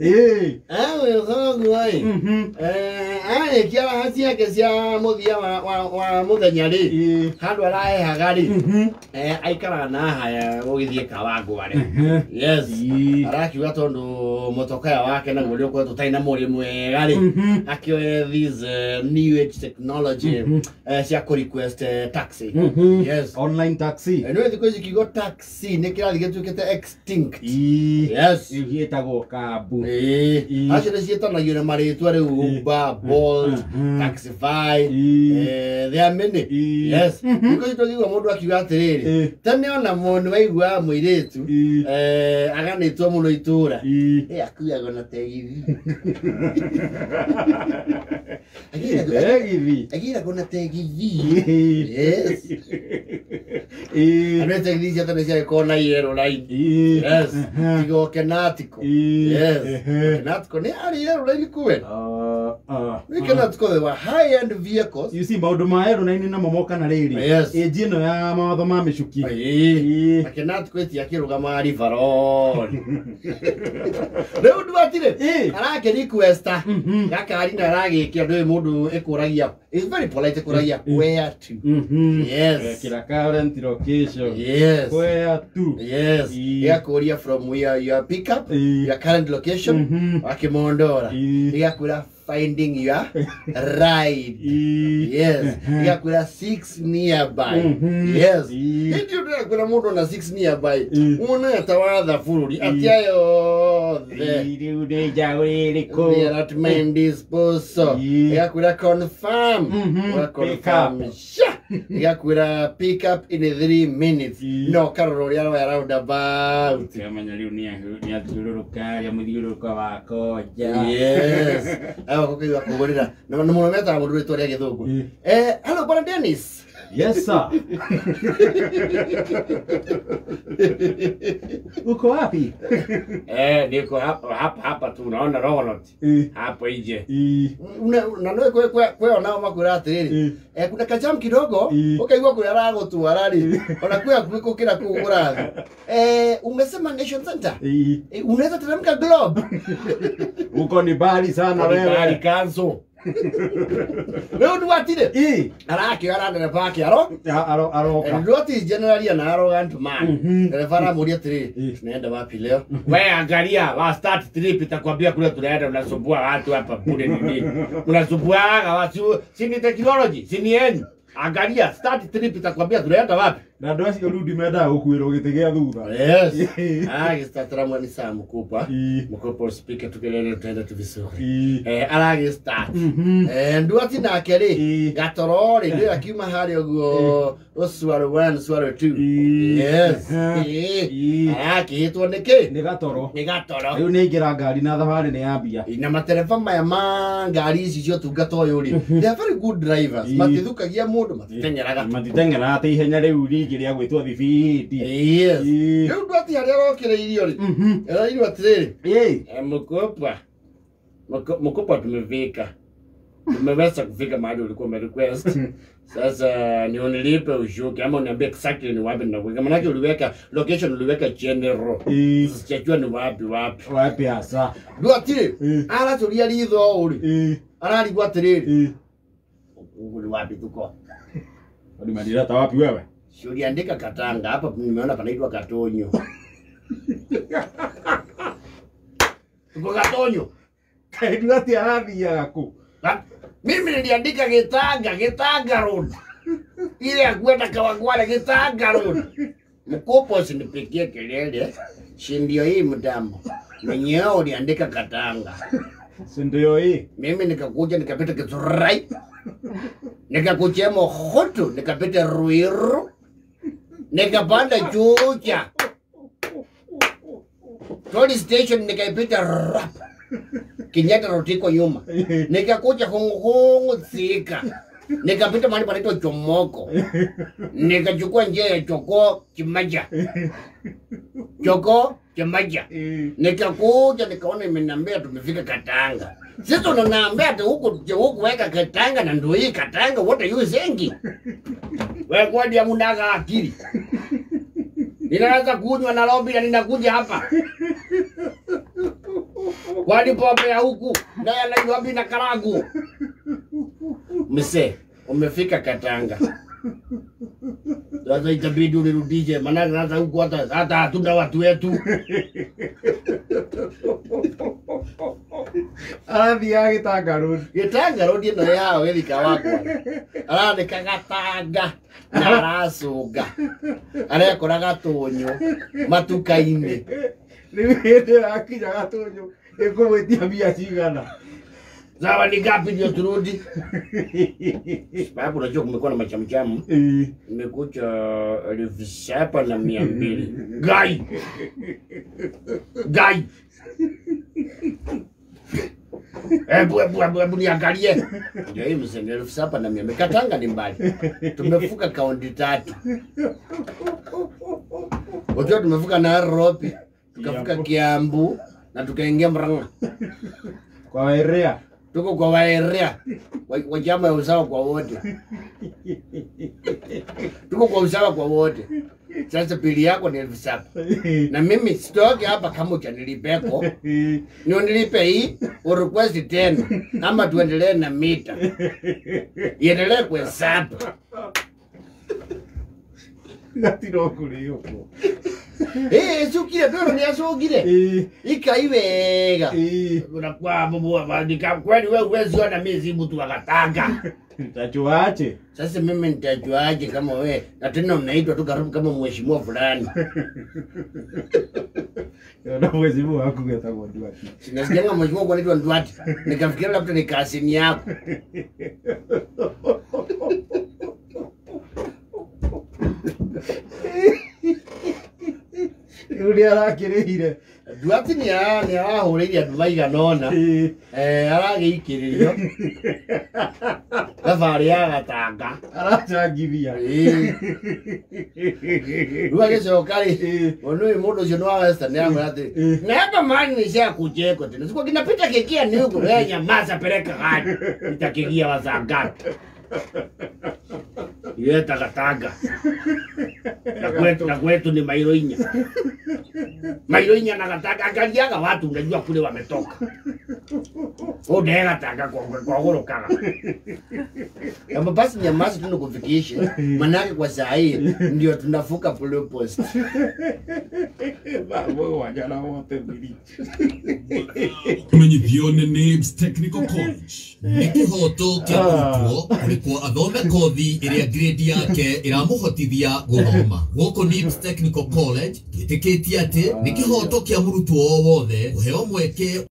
Ĩ. Arĩkia raha ciake cia mũthia wa mũthenya rĩ, handũ arahehaga rĩ, aikaraga na haya gũgĩthiĩ Kawangware. Yes. Arakiuga tondũ mũtokaya wake naguo nĩ ũkoretwo ũtarĩ na mũrĩ mwega rĩ, akĩoe these new age technology cia kũ request taxi. Yes. Online taxi. Nĩ thikũ ici kiugo taxi nĩ kĩrathiĩ gĩtuĩkĩte extinct. Yes. Rĩu gĩtagwo kabu. Ĩĩ. Acio nĩ ciĩtanagio na marĩtwa rĩu, Uber, Bolt, Taxify, there are many. Yes. Thikũ ici tũngĩigua mũndũ akiuga atĩrĩrĩ, tene ona mũndũ waiguaga mũirĩtu aganĩtwo mũno itũra, akuagwo na tegithi. Tegithi. Agĩragwo na tegithi. Yes. Andũ tegithi cia tene ciagĩkorwo na yellow line. Yes. Tiga o Kenatiko. Yes. Kenatiko nĩ yarĩ yellow line kuwe. Nĩ Kenatiko, they were high end vehicles. You see, maũndũ ma yellow line namo moka na rĩrĩ. Ĩnji ĩno ya mawatho ma mĩcuki. Na Kenatiko ĩtiakĩrũgamaga River Road. Rĩu nduatirĩ arakĩ requesta gakari na aragĩkia ndũĩ mũndũ ĩkũragia, is very polite, ĩkũragia where to. Yes. Kĩra current location. Yes. Where to. Yes. Ĩgakũria from where your pick up, your current location, wakĩmondora. Ĩgakwĩra finding your ride. Yes. Ĩgakwĩra 6 nearby. Yes. Hĩndĩ ĩyo ndĩrakwĩra mũndũ na 6 nearby. Wona ta watha bũrũri atĩ aya othe. Rĩu nĩ njaũ ĩrĩkũ? They are at my disposal. Ĩgakwĩra confirm. Ũga confirm. Sha. Ĩgakwĩra pick up in 3 minutes. No karora ũrĩa aroya roundabout. Kĩamenya rĩu nĩ athiũrũrũka rĩa mũthiũrũrũka wa Koja. Yes. Ayo kũkaigua kũgũrĩra. Na na mũno metaga mũndũ rĩtwa rĩa gĩthũngũ. Hello Bwana Dennis. Yes sir. Uko wapi? Niko hapa hapa hapa tu unaona Rogonot. Hapo nje. Na no kwe kwe kwe onao makwĩra atĩrĩrĩ, kuna kajam kidogo, ũkaigua kũrĩa aragũtwara rĩ, ona kwĩ hakuhĩ gũkĩra kũu ũrathiĩ. Umesema Nation Center? Unaweza teremka Globe. Uko ni mbali sana wewe. Council. Rĩu nduatire arakĩoya ndereba ake aro Aroka. Nduati generally an arrogant man. Dereva anamuulia atĩrĩrĩ, tunaenda wapi leo? We angalia, wa start trip itakwambia kule tunaenda, unasumbua watu hapa bure nini? Unasumbuaga watu, si ni technology, si ni yenu. Angalia, start trip itakwambia tunaenda wapi? Na andũ acio rĩu ndimendaga gũkuĩrwo gĩtĩ gĩa thutha. Yes. Agĩstatara mwani saa mkubwa. Mkubwa speaker tukelele tutaenda tu vizuri. Aragĩstart. Nduati nake rĩ, gatoro rĩ, ndĩra kiuma harĩa ũguo Swaro 1, Swaro 2. Yes. Arakĩhĩtwo nĩ kĩ? Nĩ gatoro. Nĩ gatoro. Rĩu nĩ aingĩra ngari na thabarĩ nĩ yambia. Na matereba maya ma ngari ici cia ũtungata ũyũ rĩ, they are very good drivers. Matithũkagia mũndũ, matiteng'eraga. Matiteng'eraga atĩ ihenya rĩu rĩngĩ rĩa gwĩtwo thibindi. Yes. Rĩu nduati harĩa arokĩrĩirio rĩ, ĩrairwo atĩrĩrĩ, mkubwa, mkubwa tumefika. Tumeweza kufika mahali ulikuwa umerequest. Sasa ni unilipe ushuke ama uniambie exactly ni wapi ninakuweka. Maanake uliweka location, uliweka general. Sijajua ni wapi wapi. Wapi hasa? Nduati aracũria ritho ũũ rĩ, ararigwo atĩrĩrĩ, huku ni wapi tuko? Ulimalileta wapi wewe? Si uliandika Katanga, hapa nimeona panaitwa Katonyo. Tuko Katonyo. Kaĩ Nduati arathiaga kũ? Mimi niliandika Gitanga, Gitanga Road. Ile ya kwenda Kawangware, Gitanga Road. Mkopo usinipigie kelele. Si ndio hii mtambo. Mwenyewe uliandika Katanga. Si ndio hii? Mimi nikakuja nikapita Githurai. Nikakuja Mohoto, nikapita Ruiru. Nikapanda Juja. Police station nikaipita rap. Kenyatta Road iko nyuma. Nikakuja Hongo Thika. Nikapita mahali panaitwa Chomoko. Nikachukua njia ya Choko Kimaja. Choko Kimaja. Nikakuja nikaona imeniambia tumefika Katanga. Sasa unaniambia ati huku huku weka Katanga na ndio hii Katanga, what are you saying? Wewe kwani hamunaga akili? Ninaanza kunywa Nairobi na ninakuja hapa. Kwani pombe ya huku na ya Nairobi na Karangu. Mse, umefika Katanga. Sasa itabidi unirudishe maana sasa huku hata hatuna watu wetu. Arathiaga Gitanga Road. Gitanga Road ĩno yao gĩthika wakwa. Arandĩka Gatanga na aracũnga. Arekora Gatũnyũ matuka-inĩ. Rĩu hĩndĩ ĩyo akinya Gatũnyũ ĩkũmwĩtia mbia cigana? Sawa ni ngapi ndio turudi? Sababu unajua kumekuwa na machamchamu. Imekuja 7,200. Gai. Gai. Ebu niangalie. Ndio hii mzee 7,200. Katanga ni mbali. Tumevuka kaunti 3. Unajua tumevuka Nairobi, tukavuka Kiambu na tukaingia Murang'a. Kwa waerea. Tuko kwa waerea. Wa chama ya usawa kwa wote. Tuko kwa usawa kwa wote. Sasa pili yako ni 7,000. Na mimi sitoki hapa kama hujanilipeko. Ni unilipe hii, urequest tena. Ama tuendelee na mita. Iendelee kuhesabu. Gatiro kuri uko. Sukire, pero ni asugire. Ikaiwega. Unakuwa mbuwa, kwani wewe huwezi ona mimi si mtu wa Katanga. Nitajuaje? Sasa mimi nitajuaje kama wewe? Na tena unaitwa tu karibu kama mheshimiwa fulani. Na mheshimiwa wako getagwo Nduati. Sinasikia mheshimiwa kwa anaitwa Nduati. Nikafikiria labda ni kasini yako. Rĩu arakĩrĩhire. Nduati nĩ arahũrĩire andũ maigana ũna. Aragĩikĩrĩrio. Thabarĩ ya Gatanga. Aracangithia. Rĩu agĩcoka rĩ, ũyũ mũndũ ũcio nĩ wa Western nĩamwĩra atĩrĩ, na hapa mali nishakucheko tena. Sikuwa kinapita kikia ni huko. Wewe nyamaza, peleka gari. Nitakigia wa saa ngapi? Yeta Gatanga. Na kwetu ni mailo 4. Mailo 4 na Gatanga. Angaliaga watu unajua kule wametoka. Ode Gatanga kwa gorokaga. Kama basi nyamaza tu nikufikishe. Manake kwa saa hii ndio tunavuka Blue Post. Babo wajana wote mbili. Kumenyithio nĩ NIBS Technical College. Nĩ kĩhoto kĩa mũrutwo kũrĩkwo athome kothi ĩrĩa grade yake ĩramũhotithia gũthoma. Gũkũ NIBS Technical College twĩtĩkĩtie atĩ nĩ kĩhoto kĩa mũrutwo o wothe kũheo mweke